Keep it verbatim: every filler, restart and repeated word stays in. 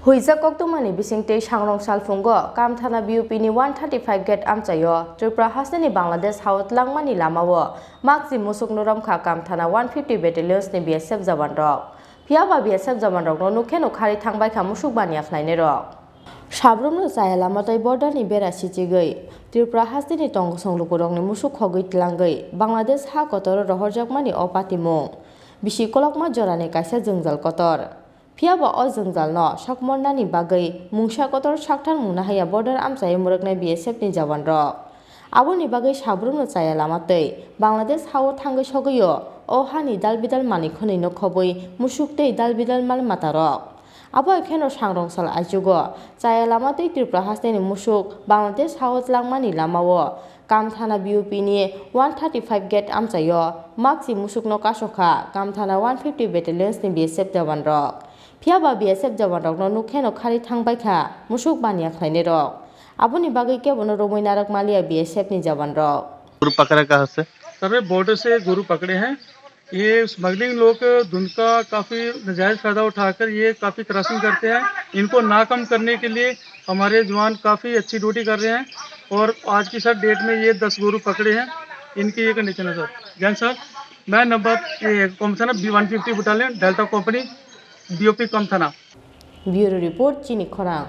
Huijak koktwmani bisingtwi sangrong salphungo Kamthana B U P ni one thirty-five gate amchaio Tripura hasteni Bangladesh hao tlangmani lamao maksi musuk nuramkha Kamthana one fifty battalions ni B S F jawan rok. Phiyaba B S F jawan rokno nukheno khari thangbaikha musuk baniya khlainairok. Sabrumno chaya lama tei border ni bera sichigwi Tripura hasteni tongosong lukurokni musuk khogwi tlangwi Bangladesh ha kotoro rohorjakmani o patimung bisi kolokma jorani kaisa jwngjal kotor. Phiyaba o jwngjalno sokmornani bagwi mungsa kotor sakthar mungna haya border amchai mwrwknai B S F ni jawan rok. Aboni bagwi sabrumno chaya lama tei Bangladesh hao thangwi sogwio o hani dalbidal manwi khwnwino khobwi musuk tei dalbidal mal matarok. Abo kheno sangrong sal aichugo chaya lama tei Tripura hasteni musuk Bangladesh hao tlangmani lamao Kamthana B U P ni one thirty-five gate amchaio maksi musukno kasokha Kamthana one fifty battalions ni B S F jawan rok. Phiyaba B S F jawan rokno nukheno khari thangbaikha musuk baniya khlainairok. Aboni bagwi kebono romwi narwk maliya B S F ni jawan rok. गोरू पकड़ा कहाँ से? Sir, border से गोरू पकड़े हैं। ये स्मगलिंग लोग धुंध का काफ़ी नाजायज़ फ़ायदा उठाकर ये काफ़ी क्रॉसिंग करते हैं। इनको नाकाम करने के लिए हमारे जवान काफ़ी अच्छी ड्यूटी कर रहे हैं और आज की सर डेट में ये दस गोरू पकड़े हैं। इनकी ये कंडीशन है सर। जैन सर, मैं नंबर, ये, कौन सा ना, B one fifty battalion, delta company, B O P कम थाना। Bureau report, Chini Khorang.